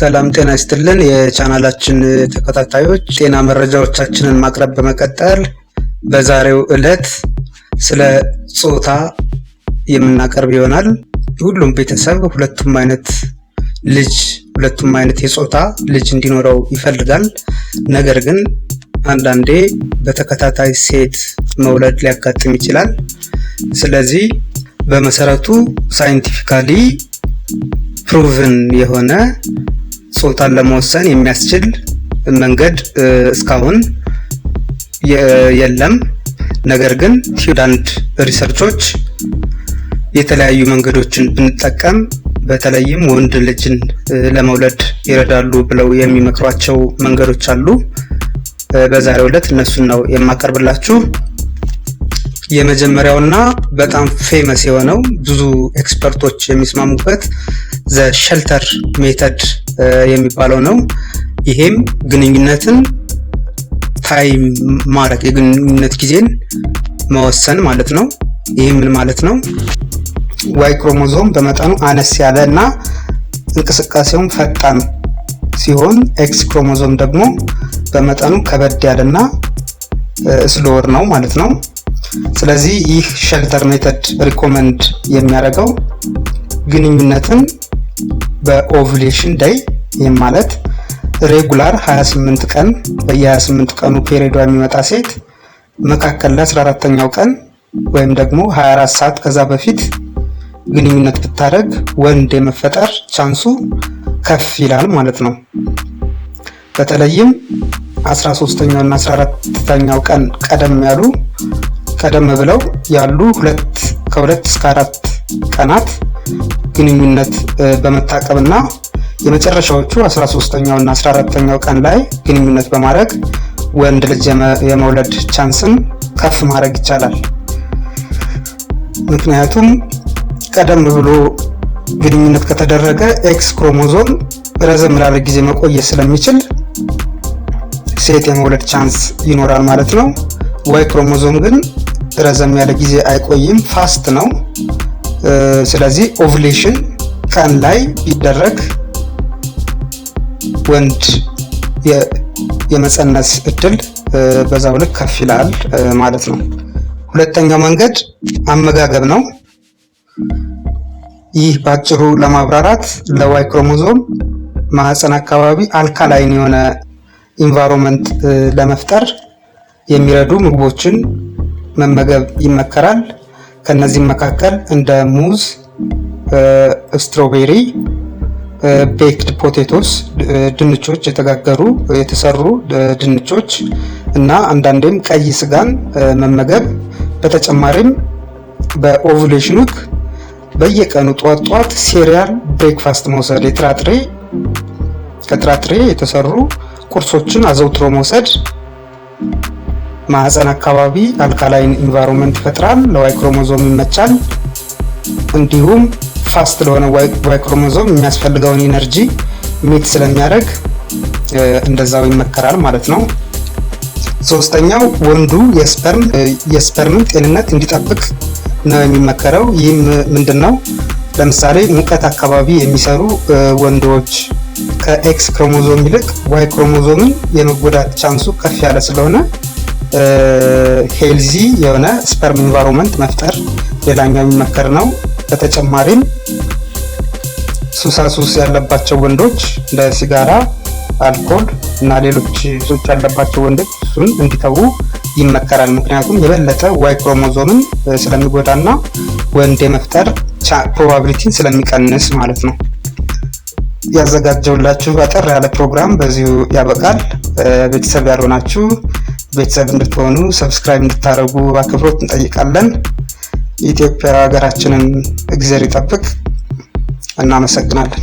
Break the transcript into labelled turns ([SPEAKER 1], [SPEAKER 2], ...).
[SPEAKER 1] ሰላም ጤና ይስጥልን። የቻናላችን ተከታታዮች፣ ጤና መረጃዎቻችንን ማቅረብ በመቀጠል በዛሬው ዕለት ስለ ጾታ የምናቀርብ ይሆናል። ሁሉም ቤተሰብ ሁለቱም አይነት ልጅ፣ ሁለቱም አይነት የጾታ ልጅ እንዲኖረው ይፈልጋል። ነገር ግን አንዳንዴ በተከታታይ ሴት መውለድ ሊያጋጥም ይችላል። ስለዚህ በመሰረቱ scientifically proven የሆነ ጾታን ለመወሰን የሚያስችል መንገድ እስካሁን የለም። ነገር ግን አንዳንድ research ኦች የተለያዩ መንገዶችን ብንጠቀም በተለይም ወንድ ልጅን ለመውለድ ይረዳሉ ብለው የሚመክሯቸው መንገዶች አሉ። በዛሬው ዕለት እነሱን ነው የማቀርብላችሁ። የመጀመሪያውና በጣም famous የሆነው፣ ብዙ expert ኦች የሚስማሙበት the shelter method የሚባለው ነው። ይሄም ግንኙነትን time ማድረግ፣ የግንኙነት ጊዜን መወሰን ማለት ነው። ይህ ምን ማለት ነው? Y chromosome በመጠኑ አነስ ያለ እና እንቅስቃሴውን ፈጣን ሲሆን X chromosome ደግሞ በመጠኑ ከበድ ያለና slower ነው ማለት ነው። ስለዚህ ይህ shelter method recommend የሚያደርገው ግንኙነትን በ ovulation day፣ ይህም ማለት regular 28 ቀን፣ በየ28 ቀኑ period ዋ የሚመጣ ሴት መካከል ላይ 14ተኛው ቀን ወይም ደግሞ 24 ሰዓት ከዛ በፊት ግንኙነት ብታደርግ ወንድ የመፈጠር chance ኡ ከፍ ይላል ማለት ነው። በተለይም 13ኛው እና 14ተኛው ቀን ቀደም ብለው ያሉ ከ2 እስከ 4 ቀናት ግንኙነት በመታቀብና የመጨረሻዎቹ 13ኛው እና 14ተኛው ቀን ላይ ግንኙነት በማድረግ ወንድ ልጅ የመውለድ ቻንስን ከፍ ማድረግ ይቻላል። ምክንያቱም ቀደም ብሎ ግንኙነት ከተደረገ X chromosome ረዘም ላለ ጊዜ መቆየት ስለሚችል ሴት የመውለድ chance ይኖራል ማለት ነው። Y chromosome ግን ረዘም ያለ ጊዜ አይቆይም፣ fast ነው። ስለዚህ ovulation ቀን ላይ ቢደረግ ወንድ የመፀነስ እድል በዛው ልክ ከፍ ይላል ማለት ነው። ሁለተኛው መንገድ አመጋገብ ነው። ይህ በአጭሩ ለማብራራት ለ Y chromosome ማህፀን አካባቢ alkaline የሆነ environment ለመፍጠር የሚረዱ ምግቦችን መመገብ ይመከራል። ከነዚህም መካከል እንደ ሙዝ፣ strawberry፣ baked potatoes፣ ድንቾች፣ የተጋገሩ የተሰሩ ድንቾች እና አንዳንዴም ቀይ ስጋን መመገብ። በተጨማሪም በ ovulation ወቅት በየቀኑ ጧት ጧት cereal breakfast መውሰድ፣ ከጥራጥሬ የተሰሩ ቁርሶችን አዘውትሮ መውሰድ ማህፀን አካባቢ alkaline environment ይፈጥራል፣ ለ Y chromosome ይመቻል። እንዲሁም fast ለሆነ Y chromosome የሚያስፈልገውን energy meet ስለሚያደርግ እንደዛው ይመከራል ማለት ነው። ሶስተኛው ወንዱ የ sperm ን ጤንነት እንዲጠብቅ ነው የሚመከረው። ይህም ምንድን ነው? ለምሳሌ ሙቀት አካባቢ የሚሰሩ ወንዶች ከ X chromosome ይልቅ Y chromosome ን የመጎዳት chance ኡ ከፍ ያለ ስለሆነ healthy የሆነ sperm environment መፍጠር ሌላኛው የሚመከር ነው። በተጨማሪም ሱሳሱስ ያለባቸው ወንዶች፣ እንደ ሲጋራ፣ አልኮል እና ሌሎች ሱሶች ያለባቸው ወንዶች እሱን እንዲተዉ ይመከራል። ምክንያቱም የበለጠ Y chromosome ን ስለሚጎዳና ወንድ የመፍጠር probability ን ስለሚቀንስ ማለት ነው። ያዘጋጀሁላችሁ አጠር ያለ ፕሮግራም በዚሁ ያበቃል። ቤተሰብ ያልሆናችሁ ቤተሰብ እንድትሆኑ subscribe እንድታደርጉ በአክብሮት እንጠይቃለን። ኢትዮጵያ ሀገራችንን እግዚአብሔር ይጠብቅ። እናመሰግናለን።